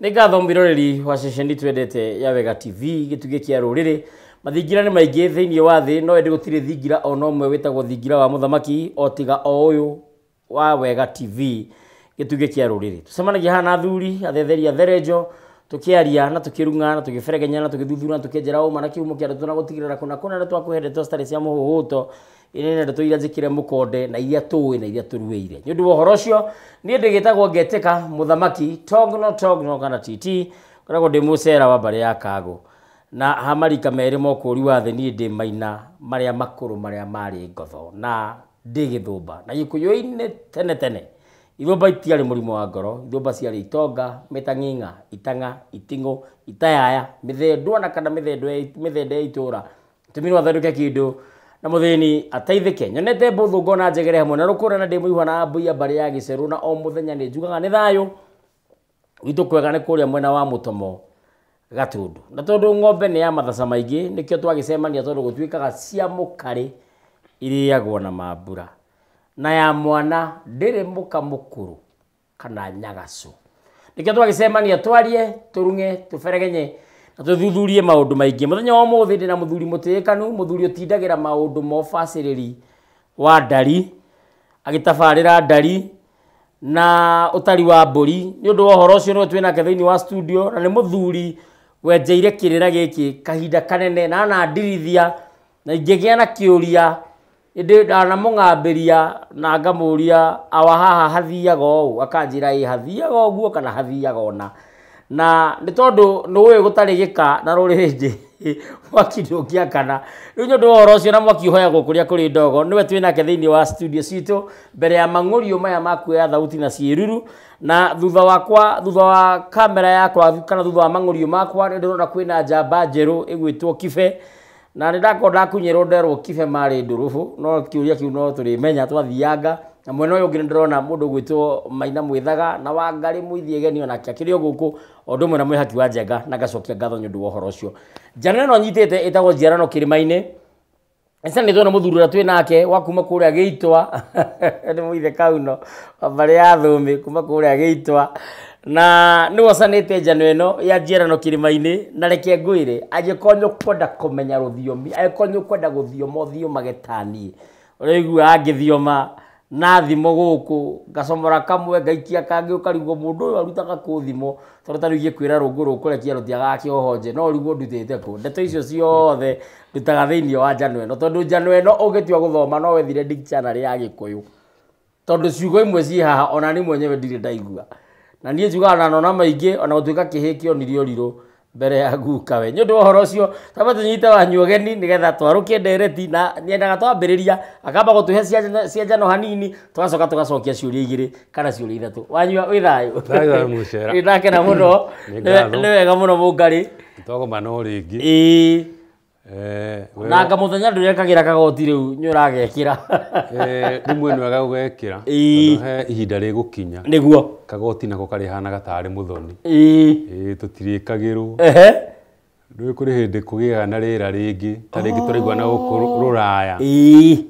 Nĩ ngatho mwĩroreri wa ceceni twendete ya Wega TV gĩtugĩ kĩa rũrĩrĩ. Mathingira nĩ maingĩ thĩinĩ wa thĩ, no ĩndĩ gũtirĩ thingira ona ũmwe wĩtagwo thingira wa mũthamaki o tiga o ũyũ wa Wega TV gĩtugĩ kĩa rũrĩrĩ. Tũcemanagia haha na athuri, athetheri, atherenjo, tukiaria na tukirung'a na tugiberegenya na tugithuthura na tukienjera ũma na kĩhumo kĩa ndeto na gũtigĩrĩra kũna kũna nĩ twakũhe ndeto citarĩ cia mũhũhũto, iria nĩ ndeto iria njĩkĩre mũkonde na iria tũĩ na iria tũruĩire. Nĩ ũndũ wa ũhoro ũcio, niĩ ndĩgĩtagwo ngetĩka mũthamaki Togno Togno kana TT, ngoragwo ndĩ mũcera wa mbarĩ ya Kago. Na ha marika merĩ ma ũkũũri wa thĩ niĩ ndĩ maina marĩa makũrũ marĩa marĩ ngotho na ndĩ gĩthũmba. Na Gĩkũyũ-inĩ tene tene ithũmba itiarĩ mũrimũ wa ngoro, ithũmba ciarĩ itonga, mĩtang'ing'a, itang'a, iting'ũ, itayaya, mĩthendwa na kana mĩthende ya itũra. Tũmi no athondeke kĩndũ na mũthĩni ateithĩke. Nyonete mbũthũ ngona njegere hamwe na rũkũra na ndĩ mũihwa na mbui ya mbarĩ ya gĩcerũ na o mũthenya nĩ njugaga nĩ thayũ. Gwitũ kwega nĩ kũrĩa mwena wa Mũtomo Gatũndũ. Na tondũ ng'ombe nĩ ya mathaca maingĩ nĩkĩo twagĩcemania tondũ gũtuĩkaga cia mũkarĩ irĩagwo na mambura. Na ya mwana ndĩrĩ mũka mũkũrũ kana nyagacũ. Nĩkĩo twagĩcemania twarie, tũrung'e, tũberegenye na tũthuthurie maũndũ maingĩ. Mũthenya wa ũmũthĩ ndĩna mũthuri mũtĩĩkanu, mũthuri ũtindagĩra maũndũ ma ũbacĩrĩri wa ndari, agĩtabarĩra ndari na ũtari wa mbũri. Nĩ ũndũ wa ũhoro ũcio nĩwe twĩnake thĩinĩ wa studio, na nĩ mũthuri wenjeire kĩrĩra gĩkĩ kahinda kanene na anandirithia na ingĩgĩa na kĩũria ĩndĩ ndanamũng'ambĩria na ngamũria awa haha hathiaga ũũ, akanjĩra ĩ hathiaga ũguo kana hathiaga ũna. Na nĩ tondũ nĩ ũĩ gũtarĩ gĩka na rũrĩrĩ mwaki ndũngĩakana. Rĩu nĩ ũndũ wa ũhoro ũcio na mwaki ũhoyagwo kũrĩa kũrĩ ndogo, nĩwe twĩnake thĩinĩ wa studio citũ mbere ya mang'ũrio maya ma kuoya thauti na ciĩruru. Na thutha wakwa, thutha wa kamera yakwa kana thutha wa mang'ũrio makwa nĩ ndĩrona kwĩna njamba njerũ ĩgwĩtwo Kibe. Na nĩ ndakorwo ndakunyĩrwo nderwo Kibe marĩ ndũrũbũ, no kĩũria kĩu no tũrĩmenya twathianga. Na mwena ũyũ ũngĩ nĩ ndĩrona mũndũ ũgwĩtwo Maina Mwĩthaga na Wangarĩ Mũithiegeni onake akĩrĩ o gũkũ, o ũndũ ũmwe na mwĩhaki wa Njenga, na ngacokia ngatho nĩ ũndũ wa ũhoro ũcio. Njano ĩno nyitĩte ĩtagwo Njiarano Kĩrĩma-inĩ. Ĩcanĩtwo nĩ mũthuri ũrĩa twĩ nake wa kuma kũrĩa Gĩitwa, nĩ mũithe Kauno wa mbarĩ ya Thũmbĩ kuma kũrĩa Gĩitwa, na nĩwe ũcanĩte njano ĩno ya Njiarano Kĩrĩma-inĩ. Na reke ngwĩre, angĩkorwo nĩ ũkwenda kũmenya rũthiomi, angĩkorwo nĩ ũkwenda gũthioma ũthiomage ta niĩ, ũraigua angĩthioma na thimo gũkũ ngacomora kamwe ngaikia kangĩ, ũkarigwo mũndũ ũyũ arutaga kũ thimo, tondũ ta rĩu ingĩkwĩra rũngũ rũkũrekia rũtiagaga kĩohonje, no ũrigwo ndutĩte kũ. Ndeto icio ciothe ndutaga thĩinĩ wa njano ĩno, tondũ njano ĩno ũngĩtua gũthoma no wethire dictionary ya Gĩkũyũ, tondũ ciugo imwe ciĩ haha ona niĩ mwenyewe ndirĩ ndaigua. Na niĩ njugaga na nona maingĩ ona gũtuĩka kĩhĩ kĩonire ũrirũ mbere ya gukawe. Nĩ ũndũ wa ũhoro ũcio twambe tũnyite wanyu ũgeni nĩgetha twarũkie ndereti, na nyendaga twambĩrĩria akamba gũtũhe cia njano hanini, tũgacoka tũgacokia ciũria igĩrĩ kana ciũria ithatũ. Wanyua wĩ thayũ? Thayũ thayũ mũcera. Nĩ ndakena mũno. Nĩ ngatho. Nĩ wega mũno Mũngarĩ. Twagomana o rĩngĩ. Ĩĩ. Na anga mũthenya ndũrekagĩra kagoti rĩu nĩ ũragekĩra. Rĩmwe nĩ wega gũgekĩra. Ĩĩ. Tondũ he ihinda rĩgũkinya. Nĩguo. Kagoti nako karĩhanaga tarĩ mũthoni. Ĩĩ. Ĩĩ, tũtirĩkagĩrwo. Ehe. Rĩu kũrĩ hĩndĩ kũgĩaga na rĩera rĩngĩ, ta rĩngĩ tũraigua na gũkũ rũraya. Ĩĩ.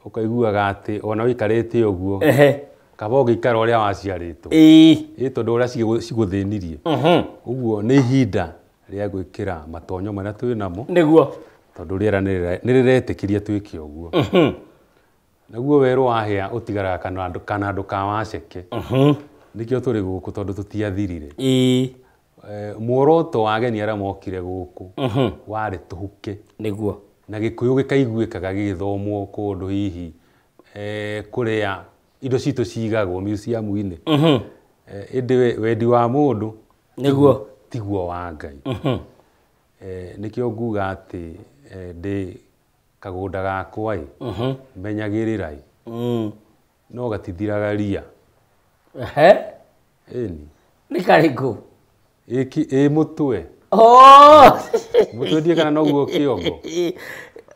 Ũkaiguaga atĩ ona ũikarĩte ũguo. Ehe. Kaba ũngĩikara ũrĩa waciarĩtwo. Ĩĩ. Ĩĩ, tondũ ũrĩa cigũthĩnirie. Ũguo nĩ ihinda rĩa gwĩkĩra matonyo marĩa twĩ namo. Nĩguo. Tondũ rĩera nĩ rĩretĩkĩria twĩke ũguo. Naguo werũ wahĩa ũtigaraga kana andũ ka waceke. Nĩkĩo tũrĩ gũkũ tondũ tũtiathirire. Ĩĩ. Muoroto wa ageni arĩa mokire gũkũ warĩ tũhuke. Nĩguo. Na Gĩkũyũ gĩkaiguĩkaga gĩgĩthomwo kũndũ hihi, kũrĩa indo citũ cigagwo museum-inĩ. Ĩndĩ wendi wa mũndũ Nĩguo. tiguo wa Ngai. Nĩkĩo nguga atĩ ndĩ kagũnda gakwa ĩ, menyagĩrĩra ĩ, no gatithiraga ria. Ehe. Ĩni. Nĩ karĩkũ? Ĩ mũtwe. Oh! Mũtwe ndiĩ kana noguo kĩongo.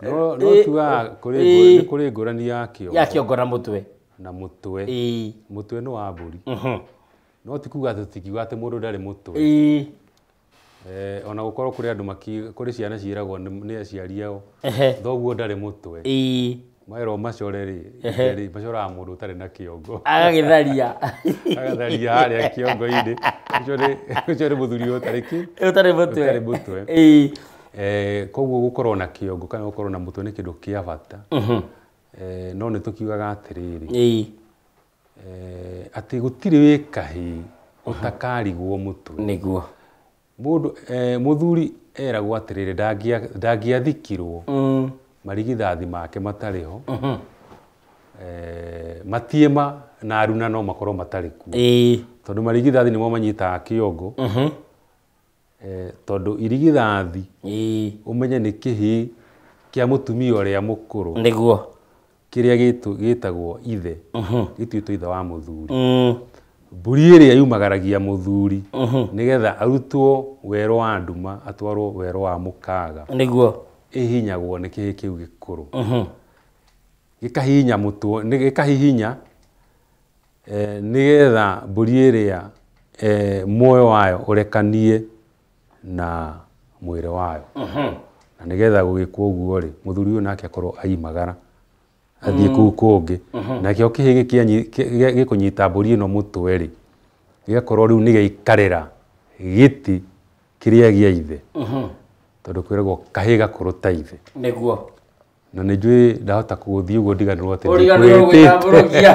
No, no tugaga nĩ kũrĩ ngũrani ya kĩongo. Ya kĩongo na mũtwe. Na mũtwe. Ĩĩ. Mũtwe nĩ wa mbũri. No ti kuga atĩ tũtingiuga atĩ mũndũ ndarĩ mũtwe. Ĩĩ. Ona gũkorwo kũrĩ andũ kũrĩ ciana ciĩragwo nĩ aciari ao. Ehe. Thoguo ndarĩ mũtwe. Ĩĩ. Maerwo macore rĩ, macoraga mũndũ ũtarĩ na kĩongo. Agagĩtharia. Agatharia harĩa kĩongo-inĩ. Ũcio nĩ mũthuri ũtarĩ kĩ? Ũtarĩ mũtwe. Ũtarĩ mũtwe. Ĩĩ. Koguo gũkorwo na kĩongo kana gũkorwo na mũtwe nĩ kĩndũ kĩa bata. No nĩ tũkiugaga atĩrĩrĩ. Ĩĩ. Atĩ gũtirĩ wĩ kahĩĩ ũtakarigwo mũtwe. Nĩguo. Mũndũ mũthuri eragwo atĩrĩrĩ ndangĩathikirwo marigithathi make matarĩ ho. Matiĩma na aruna no makorwo matarĩ kuo. Ĩĩ. Tondũ marigithathi nĩmo manyitaga kĩongo. Tondũ irigithathi Ĩĩ. ũmenye nĩ kĩhĩĩ kĩa mũtumia ũrĩa mũkũrũ. Nĩguo. Kĩrĩa gĩtagwo ithe. Gĩtuĩtwo ithe wa mũthuri. Mbũri ĩrĩa yumagaragia mũthuri nĩgetha arutwo werũ wa nduma atwarwo werũ wa mũkaga. Nĩguo. Ĩhihinyagwo nĩ kĩhĩĩ kĩu gĩkũrũ. Gĩkahihinya mũtwe, gĩkahihinya nĩgetha mbũri ĩrĩa muoyo wayo ũrekanie na mwĩrĩ wayo. Na nĩgetha gũgĩkwo ũguo rĩ, mũthuri ũyũ nake akorwo aimagara athiĩ kũu kũngĩ. Nakĩo kĩhĩĩ gĩkũnyita mbũri ĩno mũtwe rĩ, gĩgakorwo rĩu nĩ gĩaikarĩra gĩtĩ kĩrĩa gĩa ithe. Tondũ kwĩragwo kahĩĩ gakũrũ ta ithe. Nĩguo. Na nĩ njũĩ ndahota gũthiĩ ũguo ndiganĩrwo atĩ Ũriganĩrwo gwĩtambũrũkia.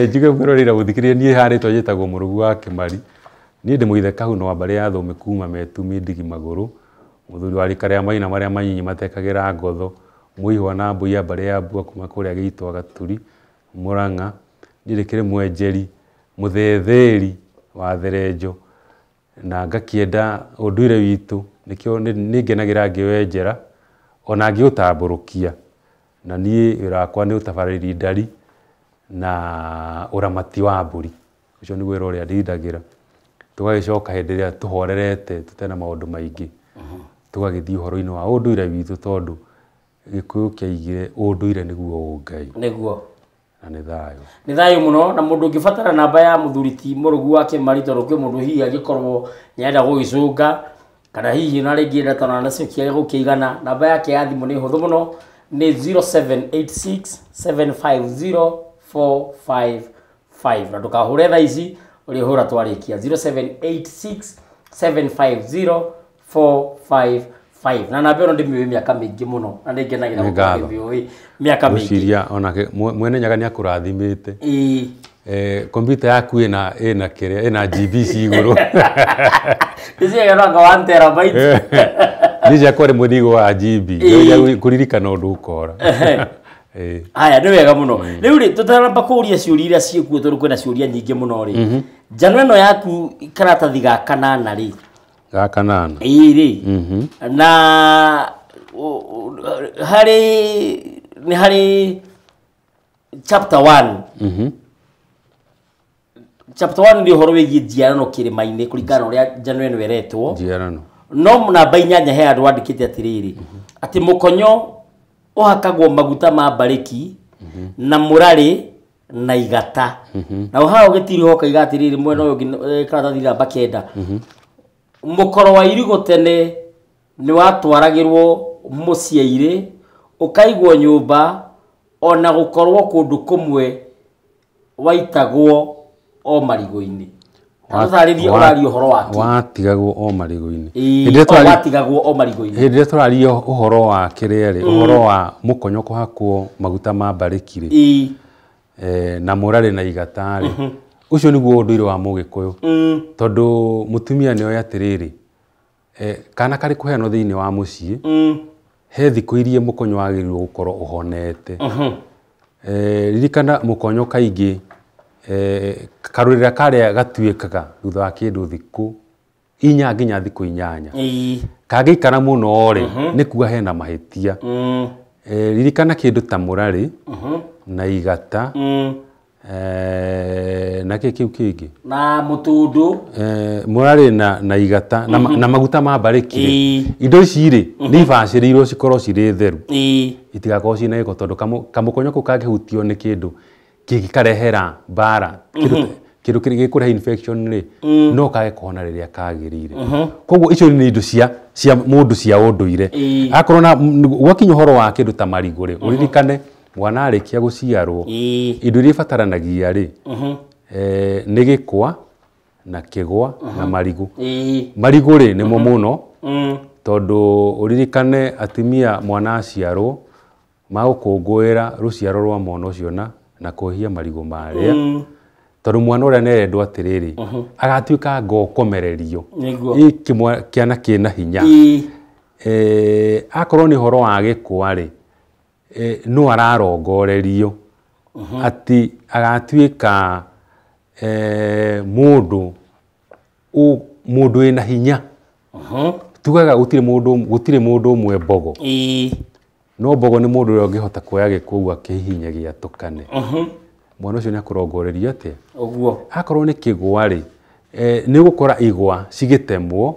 Njuge mwĩroreri na mũthikĩrĩria, niĩ harĩtwa njĩtagwo Mũrũgu wa Kĩmari. Niĩ ndĩ mũithe Kahuno wa mbarĩ ya Thũũmĩ kuma Metumi Ndigi Magũrũ, mũthuri wa rika rĩa maina marĩa manyinyi matekagĩra ngotho, mũihwa na mbũi ya mbarĩ ya Mbua kuma kũrĩa Gĩitwa Gaturi, Mũrang'a. Niĩ ndĩkĩrĩ mwenjeri, mũthetheri wa Therenjo, na ngakĩenda ũndũire witũ, nĩkĩo nĩ ngenagĩra ngĩwenjera ona ngĩũtambũrũkia. Na niĩ wĩra wakwa nĩ ũtabarĩri ndari na ũramati wa mbũri. Ũcio nĩguo wĩra ũrĩa ndindagĩra. Tũgagĩcoka hĩndĩ ĩrĩa tũhorerete tũtarĩ na maũndũ maingĩ, tũgagĩthiĩ ũhoro-inĩ wa ũndũire witũ tondũ Gĩkũyũ kĩaigire ũndũire nĩguo ũngai. Nĩguo. Na nĩ thayũ. Nĩ thayũ mũno. Na mũndũ ũngĩbatara namba ya mũthuri ti Mũrũgu wa Kĩmari, tondũ kwĩ mũndũ hihi angĩkorwo nĩarenda gũgĩcũnga kana hihi ona rĩngĩ enda tondũ nacio kĩage gũkĩigana, namba yake ya thimũ nĩ hũthũ mũno, nĩ 0786 750 455. Na ndũkahũre thaa ici, ũrĩhũra twarĩkia. 0786 750 455. Na namba ĩno ndĩmĩũĩ mĩaka mĩingĩ mũno, na nĩngenagĩra Nĩ gũkorwo ngatho. ndĩmĩũĩ mĩaka mĩingĩ. Ngwĩciria onake mwene Nyaga nĩakũrathimĩte. Ĩĩ. Kompiuta yaku ĩna kĩrĩa, ĩna GB ci igũrũ. Nĩciagera anga 1 terabyte. Niĩ ciakwa rĩmwe nĩ igũaga GB. Ĩĩ. Kũririkana ũndũ ũkora. Ĩĩ. Haya, nĩ wega mũno. Rĩu rĩ, tũtaramba kũũria ciũria iria ciĩkuo tondũ kwĩna ciũria nyingĩ mũno rĩ. Njano ĩno yaku karatathi ga kanana rĩ. Ga kanana. Ĩĩ rĩ. Na harĩ nĩ harĩ chapter 1. Chapter 1 nĩ ũhoro wĩgiĩ njiarano kĩrĩma-inĩ kũringana na ũrĩa njano ĩno ĩretwo. Njiarano. No namba 8 he andũ andĩkĩte atĩrĩrĩ, atĩ mũkonyo ũhakagwo maguta ma mbarĩki na mũrarĩ na igata. Na haha ũgĩtiriha ũkaiga atĩrĩrĩ, mwena ũyũ ũngĩ, karatathi namba 9. Mũkoro wa irigũ tene nĩ watwaragĩrwo mũciĩ-irĩ, ũkaigwo nyũmba, ona gũkorwo kũndũ kũmwe waitagwo o marigũ-inĩ. Tũtarĩrie ũraria ũhoro wake. Watigagwo o marigũ-inĩ. Ĩĩ, Hĩndĩ ĩrĩa o watigagwo o marigũ-inĩ. Hĩndĩ ĩrĩa tũraria ũhoro wa kĩrĩa rĩ, ũhoro wa mũkonyo kũhakwo maguta ma mbarĩki rĩ, Ĩĩ. Na mũrarĩ na igata rĩ, ũcio nĩguo ũndũire wa Mũgĩkũyũ. Tondũ mũtumia nĩoĩ atĩrĩrĩ, kana karĩ kũheanwo thĩinĩ wa mũciĩ, he thikũ iria mũkonyo wagĩrĩirwo gũkorwo ũhonete. Ririkana mũkonyo kaingĩ, karũrĩra karĩa gatuĩkaga thutha wa kĩndũ thikũ 4 nginya thikũ 8. Ĩĩ. Kangĩikara mũno rĩ, nĩ kuga hena mahĩtia. Ririkana kĩndũ ta mũrarĩ, na igata, na kĩ kĩu kĩngĩ? Na mũtundu. Mũrarĩ na igata, na maguta ma mbarĩki rĩ. Ĩĩ. Indo ici rĩ, nĩ ibacĩrĩirwo cikorwo cirĩ theru. Ĩĩ. Itigakorwo ciĩna gĩko tondũ kamũkonyo kau kangĩhutio nĩ kĩndũ kĩngĩkarehera mbara, Kĩndũ kĩrĩa gĩkũrehe infection rĩ, no kage kũhona rĩrĩa kagĩrĩire. Koguo icio nĩ indo cia mũndũ cia ũndũire. Akorwo na gwakinya ũhoro wa kĩndũ ta marigũ rĩ, ũririkane mwana arĩkia gũciarwo, indo iria ibataranagia rĩ, nĩ gĩkwa na kĩgwa na marigũ. Marigũ rĩ nĩmo mũno, tondũ ũririkane atumia mwana aciarwo magũkũngũĩra rũciaro rwa mwana ũcio na kũhia marigũ marĩa, tondũ mwana ũrĩa nĩarendwo atĩrĩrĩ, agatuĩka ngokomererio kĩana kĩna hinya. Akorwo nĩ ũhoro wa gĩkwa rĩ, no ararongorerio atĩ agatuĩka mũndũ wĩna hinya. Tugaga gũtirĩ mũndũ ũmwe mbogo. No mbogo nĩ mũndũ ũrĩa ũngĩhota kuoya gĩkũu akĩhihinye gĩatũkane. Mwana ũcio nĩ akũrongorerio atĩa? Ũguo. Akorwo nĩ kĩgwa rĩ, nĩ ũgũkora igwa cigĩtemwo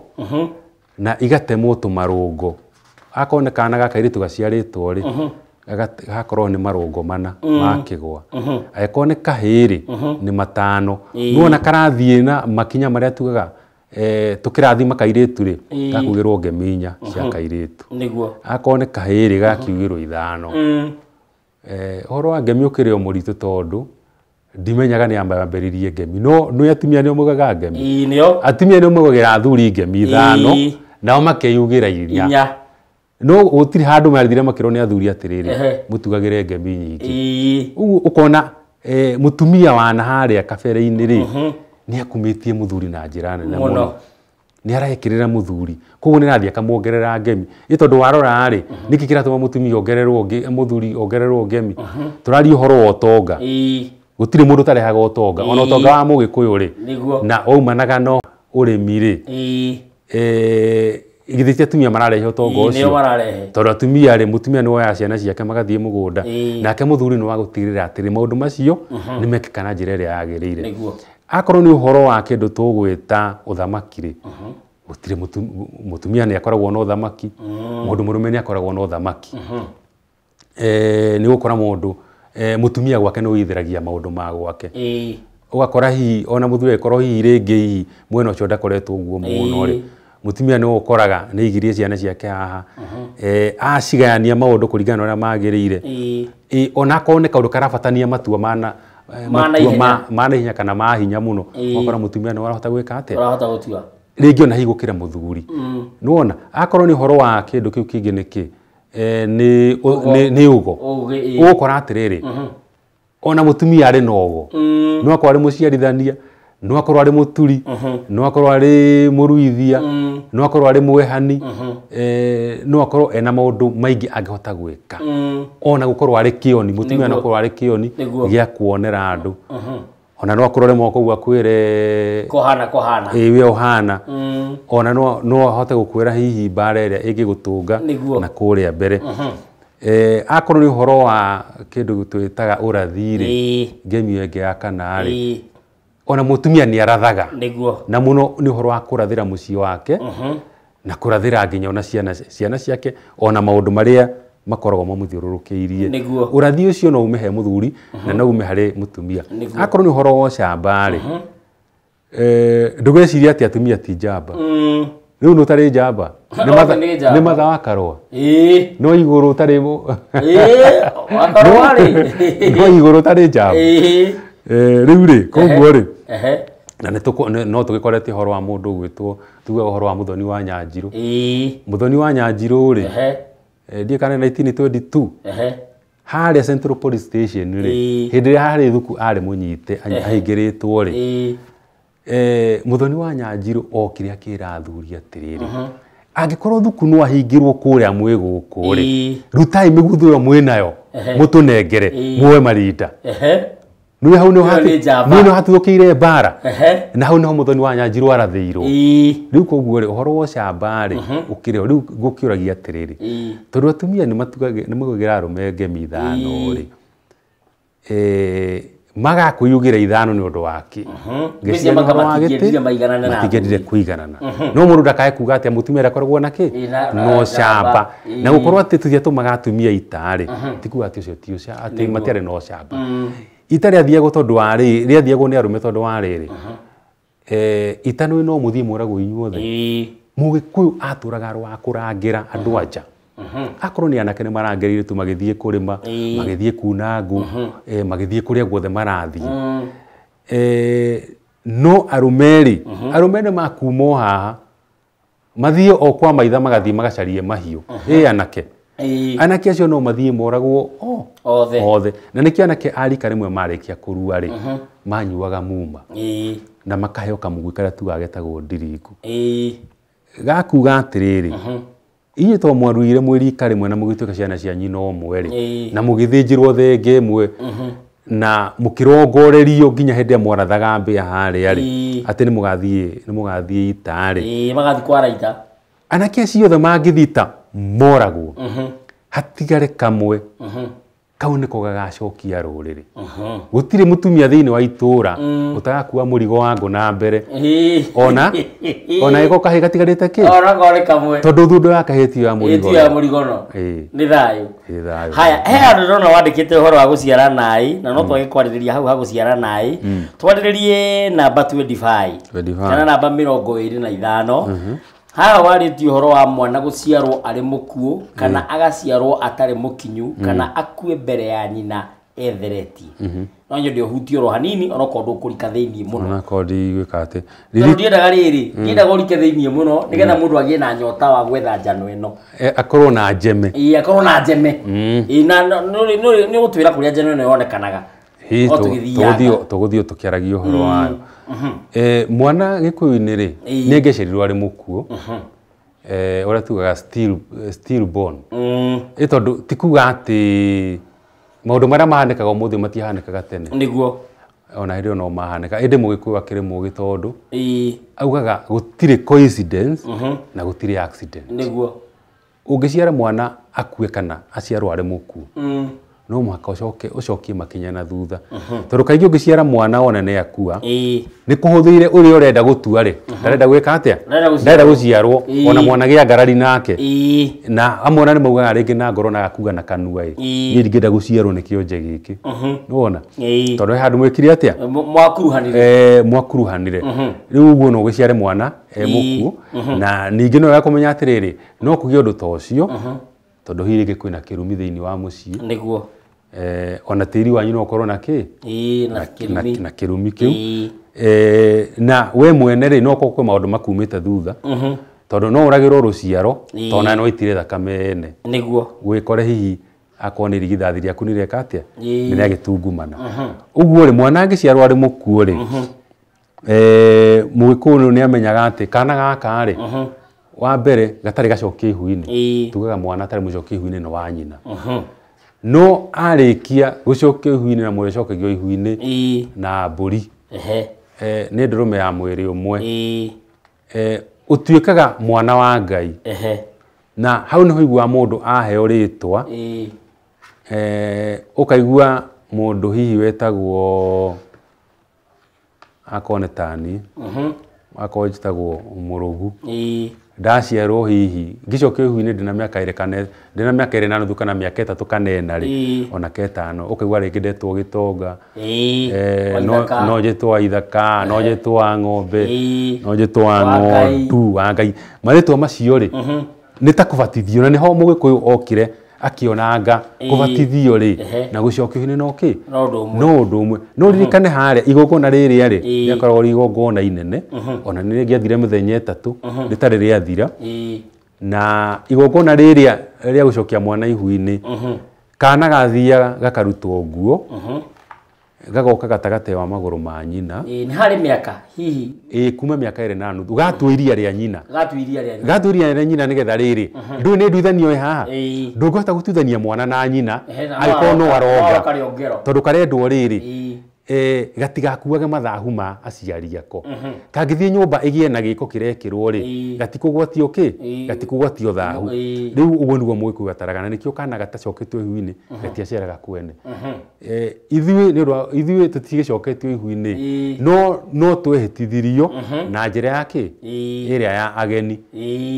na igatemwo tũmarũngo. Akorwo nĩ kana ga kairĩtu gaciarĩtwo rĩ, gakorwo nĩ marũngo mana ma kĩgwa. Angĩkorwo nĩ kahĩĩ rĩ, nĩ 5. Nĩwona karathiĩ na makinya marĩa tugaga tũkĩrathima kairĩtu rĩ, gakuugĩrwo ngemi 4 cia kairĩtu. Nĩguo. Akorwo nĩ kahĩĩ rĩ, gakiugĩrwo 5. Ũhoro wa ngemi ũkĩrĩ o mũritũ tondũ ndimenyaga nĩ ambĩrĩrie ngemi, no nĩ atumia nĩo maugaga ngemi. Atumia nĩo maugagĩra athuri ngemi 5, nao makeyugĩra 4. No gũtirĩ handũ mathire makĩrwo nĩ athuri atĩrĩrĩ, mũtugagĩre ngemi nyingĩ. Ũguo ũkona mũtumia wa na harĩa kabere-inĩ rĩ, nĩ akumĩtie mũthuri na njĩra nene mũno. Nĩ arekĩrĩra mũthuri, koguo nĩ arathiĩ akamuongerera ngemi. Ĩ tondũ warora rĩ, nĩkĩ kĩratũma mũtumia ongererwo mũthuri ongererwo ngemi? Tũraria ũhoro wa ũtonga. Gũtirĩ mũndũ ũtarehaga ũtonga. Ona ũtonga wa mũgĩkũyũ rĩ, na waumanaga na ũrĩmi rĩ, githĩ ti atumia mararehe ũtonga ũcio? Tondũ atumia rĩ, mũtumia nĩ woyaga ciana ciake magathiĩ mũgũnda, nake mũthuri nĩ wa gũtigĩrĩra atĩrĩ maũndũ macio nĩ mekĩka na njĩra ĩrĩa yagĩrĩire. Akorwo nĩ ũhoro wa kĩndũ tũgwĩta ũthamaki rĩ, gũtirĩ mũtumia nĩ akoragwo na ũthamaki, mũndũ mũrũme nĩ akoragwo na ũthamaki. Nĩ ũgũkora mũndũ mũtumia gwake nĩ wĩithĩragia maũndũ ma gwake. Ũgakora hihi ona mũthuri angĩkorwo hihi rĩngĩ hihi mwena ũcio ndakoretwo ũguo mũno rĩ, mũtumia nĩ ũkoraga nĩ aigirie ciana ciake haha, acigayania maũndũ kũringana na ũrĩa magĩrĩire. Ona akorwo nĩ kaũndũ karabatania matua ma naihenya kana ma hinya mũno, ũgakora mũtumia nĩ arahota gwĩka atĩa? Arahota gũtua rĩngĩ ona hihi gũkĩra mũthuri. Nĩwona akorwo nĩ ũhoro wa kĩndũ kĩu kĩngĩ nĩkĩ, nĩ ũgo. Ũgũkora atĩrĩrĩ, ona mũtumia arĩ na ũgo, no akorwo arĩ mũciarithania, no akorwo arĩ mũturi, no akorwo arĩ mũruithia, no akorwo arĩ mwehani, no akorwo ena maũndũ maingĩ angĩhota gwĩka. Ona gũkorwo arĩ kĩoni, mũtumia no akorwo arĩ kĩoni gĩa kuonera andũ. Ona no akorwo rĩmwe koguo akwĩre kũhana kũhana, ĩĩ we ũhana. Ona no ahote gũkwĩra hihi mbara ĩrĩa ĩngĩgũtũnga na kũrĩa mbere. Akorwo nĩ ũhoro wa kĩndũ twĩtaga ũrathi rĩ, ngemi ĩyo ĩngĩ ya kana rĩ, ona mũtumia nĩ arathaga. Na mũno nĩ ũhoro wa kũrathĩra mũciĩ wake, na kũrathĩra nginya ona ciana ciake, ona maũndũ marĩa makoragwo mamũthiũrũrũkĩirie. Ũrathi ũcio no ume he mũthuri na no ume harĩ mũtumia. Akorwo nĩ ũhoro wa ũcamba rĩ, ndũgecirie atĩ atumia ti njamba. Rĩu nĩ ũtarĩ njamba, nĩ matha wa karũa. No igũrũ ũtarĩ no igũrũ ũtarĩ njamba. Rĩu rĩ, koguo rĩ, na no tũgĩkorete ũhoro wa mũndũ ũgwĩtwo, tugaga ũhoro wa Mũthoni wa Nyanjirũ. Mũthoni wa Nyanjirũ rĩ, ndiĩ kana 1922 harĩa Central Police Station rĩ, hĩndĩ ĩrĩa harĩ thuku arĩ mũnyite ahingĩrĩtwo rĩ, Mũthoni wa Nyanjirũ okire akĩra athuri atĩrĩrĩ, angĩkorwo thuku no ahingĩrwo kũrĩa mwĩ gũkũ rĩ, rutai mĩguthu ĩyo mwĩ nayo mũtũnengere muoe marinda. Nĩ hau nĩ hatuthũkĩire mbara, na hau nĩho Mũthoni wa Nyanjirũ arathĩirwo. Rĩu koguo rĩ, ũhoro wa ũcamba rĩ, ũkĩrĩ ho. Rĩu ngũkĩũragia atĩrĩrĩ, tondũ atumia nĩ maugagĩra arũme ngemi 5 rĩ, magakwĩyugĩra 5 nĩ ũndũ wa kĩ? Matingĩendire kũiganana. No mũndũ ndakae kuga atĩ mũtumia ndakoragwo na kĩ? Na ũcamba. Na gũkorwo atĩ tũtiatũmaga atumia ita rĩ, ti kuga atĩ ũcio ti ũcamba, atĩ matiarĩ na ũcamba. Ita rĩathiagwo tondũ wa rĩrĩ, rĩathiagwo nĩ arũme tondũ wa rĩrĩ. Ita nĩ no mũthiĩ mũragwo inyuothe. Mũgĩkũyũ atũraga arĩ wa kũrangĩra andũ anja. Akorwo nĩ anake nĩ marangĩrĩire tu magĩthiĩ kũrĩma, magĩthiĩ kuna ngũ, magĩthiĩ kũrĩa guothe marathiĩ. No arũme rĩ, arũme nĩ makuma o haha mathiĩ o kwa maitha magathiĩ magacarie mahiũ. Anake. Anake acio no mathiĩ moragwo o othe. Othe. Na nĩkĩo anake a rika rĩmwe marĩkia kũrua rĩ, manyuaga muma na makaheo kamũgui karĩa tugaga getagwo ndiringũ. Gakuga atĩrĩrĩ, inyuĩ to mwaruire mwĩ rika rĩmwe na mũgĩtuĩka ciana cia nyina ũmwe rĩ, na mũgĩthĩnjĩrwo thenge ĩmwe na mũkĩrongorerio nginya hĩndĩ ĩrĩa mwarathaga mbĩa harĩa rĩ, atĩ nĩ mũgathiĩ ita rĩ. Magathiĩ kwara ita. Anake acio othe mangĩthiĩ ita moragwo, hatigare kamwe kau nĩko gagacokia rũrĩrĩ. Gũtirĩ mũtumia thĩinĩ wa itũra ũtagakua mũrigo wa ngũ na mbere, ona ĩko kahĩ gatigarĩte kĩ, ona kore kamwe, tondũ thundo ya kahĩ ti ya mũrigo, ti ya mũrigo no nĩ thayũ. Haya, he handũ ndĩrona wandĩkĩte ũhoro wa gũciara naĩ, na no twage kwarĩrĩria hau ha gũciara naĩ, twarĩrĩrie namba 25 kana namba 25. Haha warĩtie ũhoro wa mwana gũciarwo arĩ mũkuũ kana agaciarwo atarĩ mũkinyu kana akue mbere ya nyina etheretie. No nyende ũhutie oro hanini onokorwo ndũkũrika thĩinĩ mũno. Onakorwo ndigwĩka atĩ. Tondũ ndiendaga rĩrĩ, ndiendaga ũrike thĩinĩ mũno nĩgetha mũndũ agĩe na nyota wa gwetha njano ĩno. Akorwo na njeme. Ĩĩ, akorwo na njeme. Ĩĩ, na nĩ ũgũtwĩra kũrĩa njano ĩno yonekanaga. Tũgũthiĩ tũkĩaragia ũhoro wayo. Mwana gĩkũyũ-inĩ rĩ, nĩ angĩaciarirwo arĩ mũkuũ, ũrĩa tugaga stillborn. Tondũ ti kuga atĩ maũndũ marĩa mahanĩkaga ũmũthĩ matihanĩkaga tene. Nĩguo. Ona hĩndĩ ĩyo no mahanĩka. Ĩndĩ mũgĩkũyũ akĩrĩ mũgĩ tondũ augaga gũtirĩ coincidence na gũtirĩ accident. Nĩguo. Ũngĩciara mwana akue kana aciarwo arĩ mũkuũ, no mũhaka ũcokie makinya na thutha. Tondũ kaingĩ ũngĩciara mwana wona nĩ akua, nĩ kũhũthĩire ũrĩa ũrenda gũtua rĩ, ndarenda gwĩka atĩa? Ndarenda gũciarwo, ona mwana gĩa ngarari nake. Na amwe ona nĩ maugaga rĩngĩ na ngoro na agakuga na kanua ĩ, niĩ ndingĩenda gũciarwo nĩ kĩonje gĩkĩ. Nĩwona? Tondũ he handũ mwĩkire atĩa? Mwakuruhanire. Mwakuruhanire. Rĩu ũguo no ũgĩciare mwana e mũkuũ, na ningĩ no wega kũmenya atĩrĩrĩ, no kũgĩe ũndũ ta ũcio, tondũ hihi rĩngĩ kwĩna kĩrumi thĩinĩ wa mũciĩ. Nĩguo. Ona tĩri wanyu no ũkorwo na kĩ? Na kĩrumi kĩu. Na we mwene rĩ, no ũkorwo kwĩ maũndũ makumĩte thutha, tondũ no ũragĩrwo rũciaro, tondũ na no ĩitire thakame ene. Nĩguo. Wĩkore hihi akorwo nĩ irigithathi rĩaku nĩ rĩeka atĩa? Nĩ rĩagĩtungumana. Ũguo rĩ, mwana angĩciarwo arĩ mũkuũ rĩ, mũgĩkũyũ nĩ amenyaga atĩ kana gaka rĩ, wa mbere gatarĩ gacokie ihu-inĩ. Tugaga mwana atarĩ mũcokie ihu-inĩ nĩ wa nyina. No arĩkia gũcokio ihu-inĩ na mũrĩcokagio ihu-inĩ na mbũri, nĩ ndũrũme ya mwĩrĩ ũmwe, ũtuĩkaga mwana wa Ngai. Na hau nĩho ũiguaga mũndũ aheo rĩtwa, ũkaigua mũndũ hihi wetagwo akorwo nĩ tani, akorwo njĩtagwo Mũrũgu, ndaciarwo hihi ngĩcokio ihu-inĩ ndĩna mĩaka ĩrĩ kana ndĩna mĩaka ĩrĩ na nuthu kana mĩaka ĩtatũ kana ĩna rĩ, ona ka ĩtano, ũkaigua rĩngĩ ndetwo Gĩtonga, no njĩtwo wa Ithaka, no njĩtwo wa Ng'ombe, no njĩtwo wa Ng'ondu, wa Ngai. Marĩtwa macio rĩ, nĩ ta kũbatithio, na nĩho mũgĩkũyũ okire akĩonanga kũbatithio rĩ na gũcokio ihu-inĩ no kĩ? No ũndũ ũmwe. No ririkane harĩa igongona rĩrĩa rĩ, rĩakoragwo rĩ igongona inene, ona nĩ rĩngĩathire mĩthenya ĩtatũ rĩtarĩ rĩathira. Na igongona rĩrĩa rĩa gũcokia mwana ihu-inĩ, kana gathiaga gakarutwo nguo, gagoka gatagatĩ wa magũrũ ma nyina. Nĩ harĩ mĩaka hihi? Kuma mĩaka ĩrĩ na nuthu. Gatua iria rĩa nyina. Gatua iria rĩa nyina. Gatua iria rĩa nyina nĩgetha rĩrĩ, ndũĩ nĩ nduithanio ĩ haha? Ndũngĩhota gũtuithania mwana na nyina angĩkorwo no aronga. Tondũ karendwo rĩrĩ, gatigakuage mathahu ma aciari ako. Kangĩthiĩ nyũmba ĩgĩe na gĩko kĩrekĩrwo rĩ, gatikũgwatio kĩ? Gatikũgwatio thahu. Rĩu ũguo nĩguo mũgĩkũyũ ataraga, na nĩkĩo kana gatacoketio ihu-inĩ gatiaceraga kwene. Ithuĩ nĩ ũndũ wa ithuĩ tũtigĩcoketio ihu-inĩ, no twehĩtithirio na njĩra ya kĩ? Ĩrĩa ya ageni.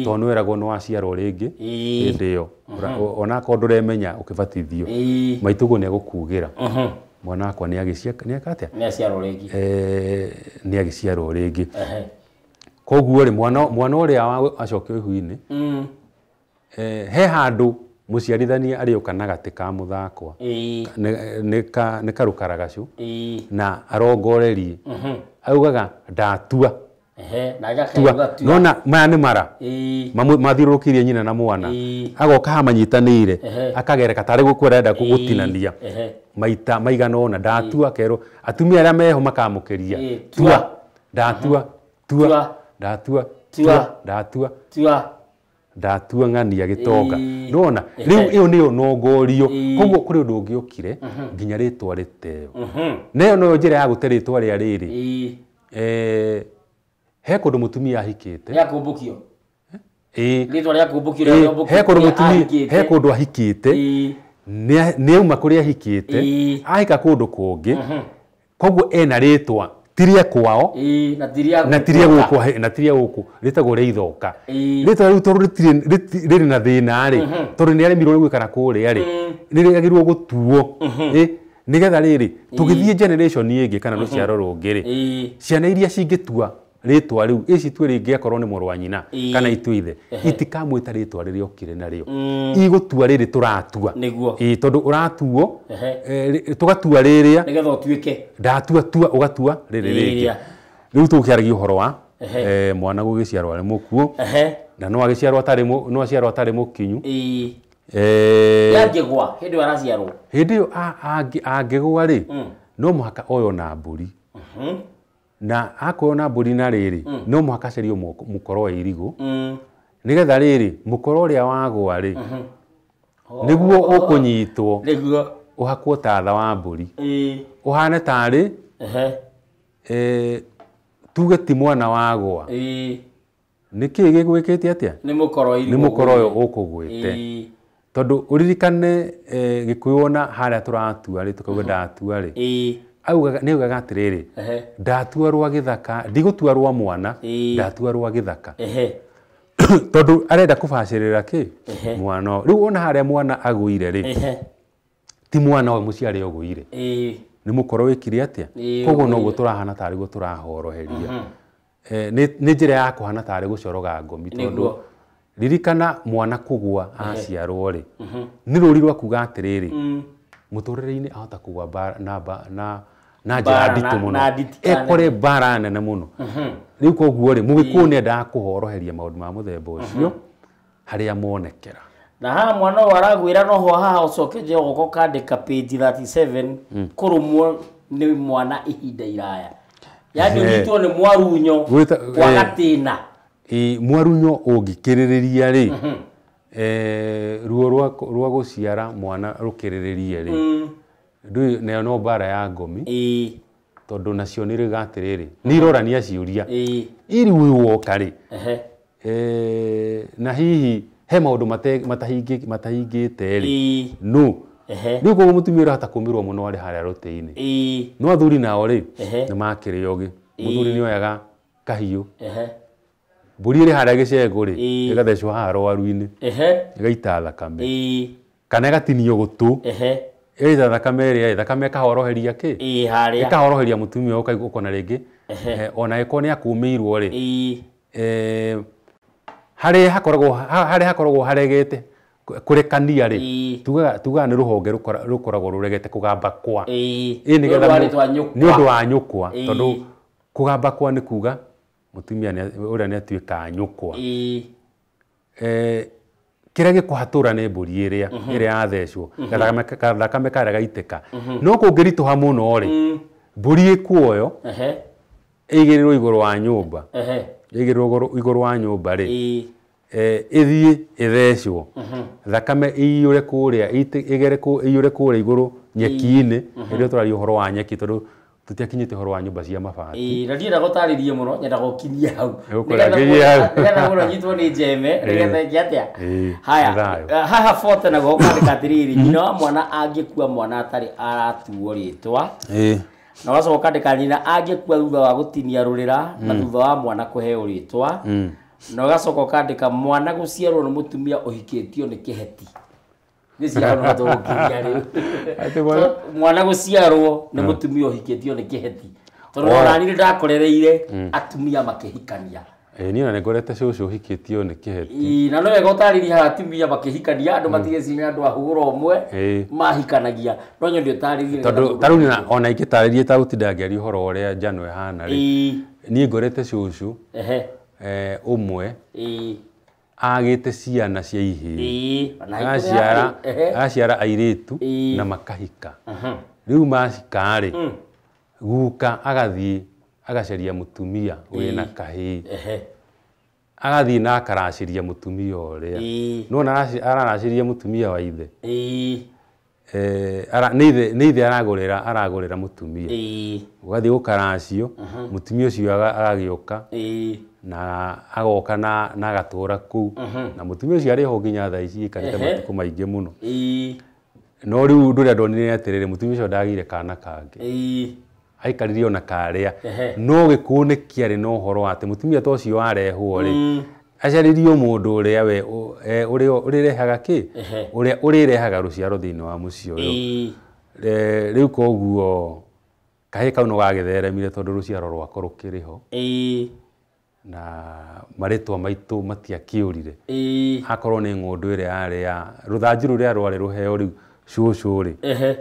Tondũ nĩ weragwo nĩ waciarwo rĩngĩ hĩndĩ ĩyo, onakorwo ndũremenya ũkĩbatithio, maitũguo nĩ egũkugĩra. Mwana wakwa nĩ agĩciarwo atĩa? Nĩ aciarwo rĩngĩ. Nĩ agĩciarwo rĩngĩ. Koguo rĩ mwana ũrĩa acokio ihu-inĩ he handũ mũciarithania arĩũka na gatĩ ka mũthakwa nĩ karũkaragacũ na arongorerie augaga ndatua. Nona maya nĩ mara mathiũrũrũkĩirie nyina na mwana agoka hamanyitanĩire akagereka tarĩ gũkũ arenda gũtinania maita maigana ũna ndatua kerwo atumia arĩa meho makamũkĩria tua ndatua tua ndatua tua ndatua tua ndatua ng'ania gĩtonga nona rĩu ĩyo nĩyo nongorio. Koguo kũrĩ ũndũ ũngĩ ũkire nginya rĩtwa rĩteo na ĩyo noyo njĩra ya gũte rĩtwa rĩa rĩrĩ. He kũndũ mũtumia ahikĩte rĩa kũmbũkio rĩtwa rĩa kũmbũkio rĩa he kũndũ mũtumia he kũndũ ahikĩte nĩ auma kũrĩa ahikĩte ahika kũndũ kũngĩ koguo ena rĩtwa ti rĩa kwao na ti rĩa gũkũ na ti rĩa gũkũ rĩtagwo rĩa ithoka. Rĩtwa rĩu tondũ rĩrĩ na thĩna rĩ tondũ nĩ aremirwo nĩ gwĩkara kũrĩa rĩ nĩ rĩagĩrĩirwo gũtuo nĩgetha rĩrĩ tũgĩthiĩ generation ĩngĩ kana rũciaro rũngĩ rĩ ciana iria cingĩtua rĩtwa rĩu ĩcitue rĩngĩ akorwo nĩ mũrũ wa nyina kana itue ithe itikamwĩta rĩtwa rĩrĩa okire narĩo igũtua rĩrĩ tũratua tondũ ũratuo tũgatua rĩrĩa nĩgetha ũtuĩke ndatua tua ũgatua rĩrĩ rĩngĩ. Rĩu tũkĩaragia ũhoro wa mwana gũgĩciarwo arĩ mũkuũ na no agĩciarwo atarĩ no aciarwo atarĩ mũkinyu. Angĩgwa hĩndĩ ĩyo araciarwo hĩndĩ ĩyo angĩgwa rĩ no mũhaka oywo na mbũri na akoywo na mbũri na rĩrĩ no mũhaka acario mũkoro wa irigũ nĩgetha rĩrĩ mũkoro ũrĩa wagwa rĩ nĩguo ũkũnyitwo nĩguo ũhakwo tatha wa mbũri ũhane tarĩ tuge ti mwana wagwa nĩkĩĩ gĩgwĩkĩte atĩa nĩ mũkoro nĩ mũkoro ũyũ ũkũgwĩte tondũ ũririkane Gĩkũyũ ona harĩa tũratua rĩ tũkauga ndatua rĩ augaga nĩ augaga atĩrĩrĩ ndatua rwa gĩthaka ndigũtua rwa mwana ndatua rwa gĩthaka tondũ arenda kũbacĩrĩra kĩ mwana rĩu ona harĩa mwana agũire rĩ ti mwana ũyũ mũciari ũgũire nĩ mũkoro wĩkire atĩa koguo noguo tũrahana tarĩ guo tũrahoroheria nĩ njĩra ya kũhana tarĩ gũcoroga ngomi tondũ ririkana mwana kũgwa aciarwo rĩ nĩ rũri rwa kuga atĩrĩrĩ mũtũrĩre-inĩ ahota kũgwa na njĩra nditũ mũno ekore mbara nene mũno rĩu koguo rĩ mũgĩkũyũ nĩ endaga kũhoroheria maũndũ ma mũthemba ũcio harĩa monekera na haha mwana ũyũ aragwĩra noho haha ũcoke nje ũgoka ũkandĩka page 37 kũrũmwo nĩ mwana ihinda iraya yani ũnyitwo nĩ mwarunyo wa gatĩna. Mwarunyo ũngĩkĩrĩrĩria rĩ ruo rwa gũciara mwana rũkĩrĩrĩrie rĩ ndũĩ nayo no mbara ya ngomi tondũ nacio nĩ rĩga atĩrĩrĩ nĩ irorania ciũria iri ũyũ woka rĩ na hihi he maũndũ matahingĩte rĩ no rĩu koguo mũtumia ũrahota kũmĩrwo mũno arĩ harĩa rũtĩ-inĩ no athuri nao rĩ nĩ makĩrĩ ogĩ mũthuri nĩ oyaga kahiũ mbũri ĩrĩ harĩa gĩcegũ rĩ ĩgathecwo haha rwaru-inĩ ĩgaita thakame kana ĩgatinio gũtũ ĩgaita thakame ĩrĩa thakame ĩkahoroheria kĩ ĩkahoroheria mũtumia ũkona rĩngĩ ona ĩkorwo nĩ akũmĩirwo rĩ harĩa hakoragwo haregete kũrekania rĩ tugaga nĩ rũhonge rũkoragwo rũregete kũgamba kwa nĩ ũndũ wa nyũkwa tondũ kũgamba kwa nĩ kuga mũtumia ũrĩa nĩ atuĩka nyũkwa kĩrĩa gĩkũhatũra nĩ mbũri ĩrĩa ĩrĩa yathecwo gathakame karĩa gaitĩka no kũngĩritũha mũno rĩ mbũri ĩkuoyo ĩigĩrĩrwo igũrũ wa nyũmba ĩigĩrĩrwo igũrũ wa nyũmba rĩ ĩthiĩ ĩthecwo thakame ĩiyũre kũrĩa ĩgere ĩiyũre kũrĩa igũrũ nyeki-inĩ ĩrĩa tũraria ũhoro wa nyeki tondũ tũtiakinyĩte ũhoro wa nyũmba cia mabati. Na ndienda gũtarĩria mũno nyendaga ũkinyie hau nĩgetha mũno nyitwo nĩ njeme nĩgetha ĩke atĩa. Haya haha bote naguo ũkandĩka atĩrĩrĩ nyina wa mwana angĩkua mwana atarĩ aratuo rĩtwa na ũgacoka ũkandĩka nyina angĩkua thutha wa gũtinia rũrĩra na thutha wa mwana kũheo rĩtwa na ũgacoka ũkandĩka mwana gũciarwo nĩ mũtumia ũhikĩtio nĩ kĩheti. Ngwĩciria hau no tũgũkinyia rĩu. Atĩ mwana- Mwana gũciarwo nĩ mũtumia ũhikĩtio nĩ kĩheti, tondũ Oh. ona niĩ nĩndakorereire atumia makĩhikania. Ĩĩ, niĩ ona nĩngorete cũcũ ũhikĩtio nĩ kĩheti. Ĩĩ, na no wega ũtarĩrie haha atumia makĩhikania andũ matigeciria andũ a hũra ũmwe Ĩĩ. mahikanagia, no nyende ũtarĩrie nĩgetha Tondũ mũndũ- tarĩu nĩ ona ingĩtarĩrie ta gũtinda ngĩaria ũhoro ũrĩa njano ĩhana rĩ, Ĩĩ, niĩ ngorete cũcũ ehe, ũmwe ĩĩ, agĩte ciana cia ihĩĩ, ĩĩ, ona agaciara ehe, agaciara airĩtu Ĩĩ. na makahika. Rĩu macika rĩ, guka agathiĩ agacaria mũtumia wĩna kahĩĩ, ehe, agathiĩ na akaracĩria mũtumia ũrĩa. Ĩĩ. No ona araracĩria mũtumia wa ithe. Ĩĩ, Nĩ ithe aragũrĩra mũtumia. Ĩĩ, Ũgathiĩ gũkaracio, mũtumia ũcio agagĩũka ĩĩ, na agoka na agatũra kũu, na mũtumia ũcio arĩ ho nginya thaa ici, aikarĩte Ehe. matukũ maingĩ mũno. Ĩĩ, No rĩu ũndũ ũrĩa ndonire nĩ atĩrĩrĩ, mũtumia ũcio ndagĩire kana kangĩ, ĩĩ, aikarire ona karĩa. Ehe. No gĩkũũ nĩ kĩarĩ na ũhoro wa atĩ mũtumia ta ũcio warehwo rĩ, acarĩrio mũndũ ũrĩa we ũrĩa ũrĩrehaga kĩ, Ehe. ũrĩa ũrĩrehaga rũciaro thĩinĩ wa mũciĩ ũyũ. Ĩĩ, Rĩu koguo kahĩĩ kau no gagĩtheremire tondũ rũciaro rwako rũkĩrĩ ho, ĩĩ, na marĩtwa maitũ matiakĩũrire. Ĩĩ, Akorwo nĩ ng'ũndũ ĩrĩa yarĩ ya rũthanju rũrĩa rwarĩ rũheo rĩu cũcũ rĩ, ehe,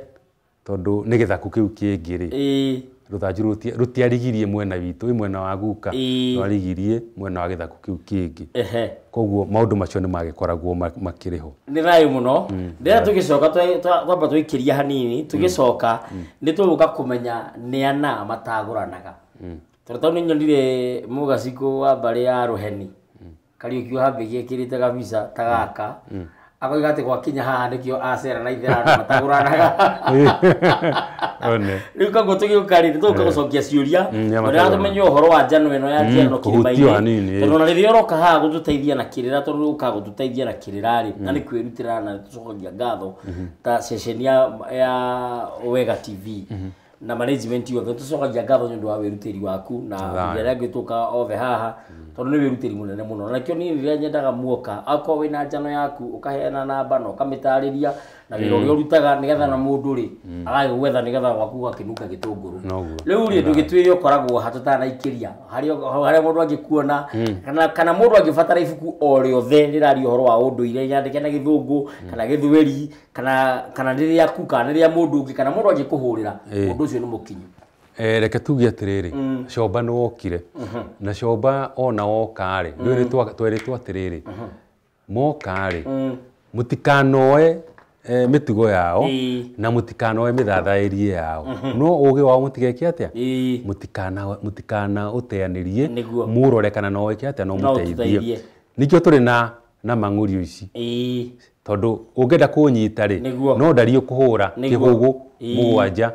tondũ nĩ gĩthaku kĩu kĩngĩ rĩ, ĩĩ, rũthanju rũtiarigirie mwena witũ, ĩ mwena wa guka, Ĩĩ. rwarigirie mwena wa gĩthaku kĩu kĩngĩ. Ehe. Koguo maũndũ macio nĩ magĩkoragwo makĩrĩ ho. Nĩ thayũ mũno. Rĩrĩa tũgĩcoka twamba tũikĩria hanini, tũgĩcoka nĩ tũgũka kũmenya nĩ ana matagũranaga, tondũ tondũ nĩ nyonire mũgacikũ wa mbarĩ ya Rũheni Kariũki ũhambĩgie ekĩrĩte gabica ta gaka, akoiga atĩ gwakinya haha nĩkĩo acera na ithe andũ matagũranaga. One. Rĩu koguo tũgĩũka rĩ, nĩtũgũka gũcokia ciũria, nĩa tondũ matagũranaga. tũmenye ũhoro wa njano ĩno ya njiarano Kũhutio kĩrĩma-inĩ, hanini, ĩĩ. tondũ ona rĩrĩa ũroka haha gũtũteithia na kĩrĩra, tondũ ũkaga gũtũteithia na kĩrĩra rĩ, na nĩ kwĩrutĩra na tũcokagia ngatho ta ceceni ya Wega TV na management yothe, tũcokagia ngatho nĩ ũndũ wa wĩrutĩri waku na Thayũ. arĩa angĩ tũka othe haha, tondũ nĩ wĩrutĩri mũnene mũno. Na nĩkĩo niĩ rĩrĩa nyendaga muoka, akorwo wĩna njano yaku ũkaheana namba na ũkamĩtarĩria na wĩra ũrĩa ũrutaga, nĩgetha na mũndũ rĩ agagĩgwetha nĩgetha gwaku gũgakĩnunga gĩtũngũrũ. Noguo. Rĩu rĩ, ndũgĩtuĩre ũkoragwo ha tũtanaikĩria harĩa mũndũ angĩkuona, kana mũndũ angĩbatara ibuku o rĩothe rĩraria ũhoro wa ũndũire, rĩandĩke na gĩthũngũ kana gĩthweri, kana nĩ rĩaku kana nĩ rĩa mũndũ ũngĩ, kana mũndũ angĩkũhũrĩra, ũndũ ũcio nĩ mũkinyu. Reke tuge atĩrĩrĩ, Comba nĩ wokire, na Comba ona woka rĩ, ndũĩ twerĩtwo atĩrĩrĩ, moka rĩ, mũtikanoe mĩtugo yao, Ĩĩ. na mũtikanoe mĩthathaĩrie yao, no ũgĩ wao mũtigeke atĩa, Ĩĩ. mũtikana ũteanĩrie, Nĩguo. mũrore kana no wĩke atĩa, no No mũteithie. ũtũteithie. Nĩkĩo tũrĩ na mang'ũrio ici, Ĩĩ. tondũ ũngĩenda kũnyita rĩ, Nĩguo. no ndari ũkũhũra Nĩguo. kĩbũgũ Ĩĩ. 7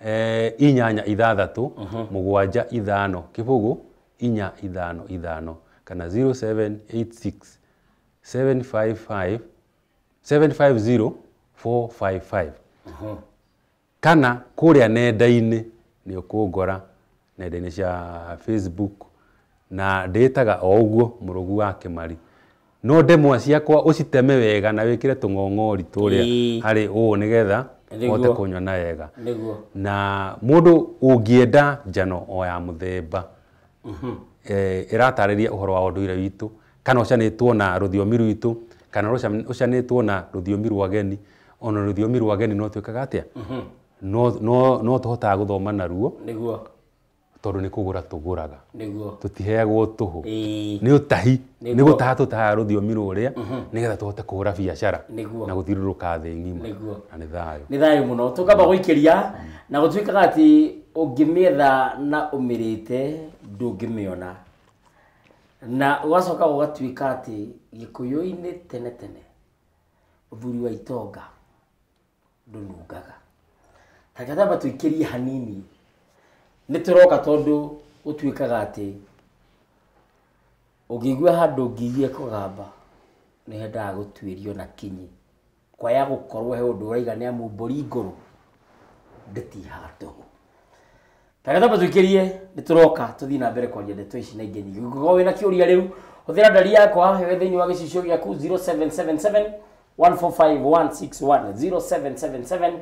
8 6 7 5 0 4 5 5 kana 0786 755 750 455, kana kũrĩa nenda-inĩ nĩ ũkũngora nenda-inĩ cia Facebook, na ndĩtaga o ũguo Mũrũgu wa Kĩmari. No ndemwa ciakwa ũciteme wega na wĩkĩre tũng'ong'ori tũrĩa Ĩĩ. harĩ ũũ, nĩgetha Nĩguo. ũhote kũnyona wega. Nĩguo. Na mũndũ ũngĩenda njano o ya mũthemba ĩratarĩria ũhoro wa ũndũire witũ, kana ũcanĩtwo na rũthiomi rwitũ, kana ũcanĩtwo na rũthiomi rwa geni, ona rũthiomi rwa geni no twĩkaga atĩa, no tũhotaga gũthoma naruo, Nĩguo. tondũ nĩ kũgũra tũgũraga, Nĩguo. tũtiheagwo tũhũ. Ĩĩ. Nĩ ũtahi, nĩ Nĩguo. gũtaha tũtahaga rũthiomi rũrĩa nĩgetha tũhote kũhũra biacara Nĩguo. na gũthiũrũrũka thĩ ng'ima. Nĩguo. Na nĩ thayũ. Nĩ thayũ mũno. Tũkamba gũikĩria na gũtuĩkaga atĩ ũngĩmĩetha na ũmĩrĩte ndũngĩmĩona, na ũgacoka gũgatuĩka atĩ gĩkũyũ-inĩ tene tene ũthuri wa itonga ndũnungaga. Ta reke twambe tũikĩrie hanini, nĩ tũroka tondũ gũtuĩkaga atĩ ũngĩigua handũ ngirie kũgamba nĩ hendaga gũtuĩrio na kinyi, kwaya gũkorwo he ũndũ ũraiga nĩ amu mbũri ngũrũ ndĩtihaga tũhũ. Ta reke twambe tũikĩrie, nĩ tũroka tũthiĩ na mbere kwaria ndeto ici na ingĩ nyingĩ. Ũngĩkorwo wĩna kĩũria rĩu, hũthĩra ndari yakwa wĩ thĩinĩ wa gĩcicio gĩaku 0777 145 161, 0777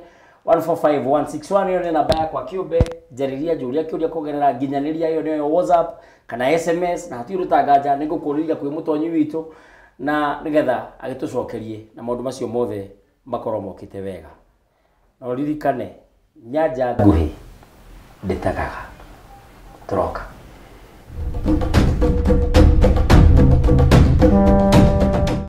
145 161. Ĩyo nĩ namba yakwa kĩũmbe. Njarĩria, njũria kĩũria kũgerera nginyanĩria ĩyo, nĩyo WhatsApp kana SMS, na hatirĩ rũtanganja. Nĩ ngũkũrĩria kwĩ mũtonyi witũ na nĩgetha agĩtũcokerie na maũndũ macio mothe makorwo mokĩte wega. Na ũririkane, nyanja nguhĩ ndĩtagaga. Tũroka.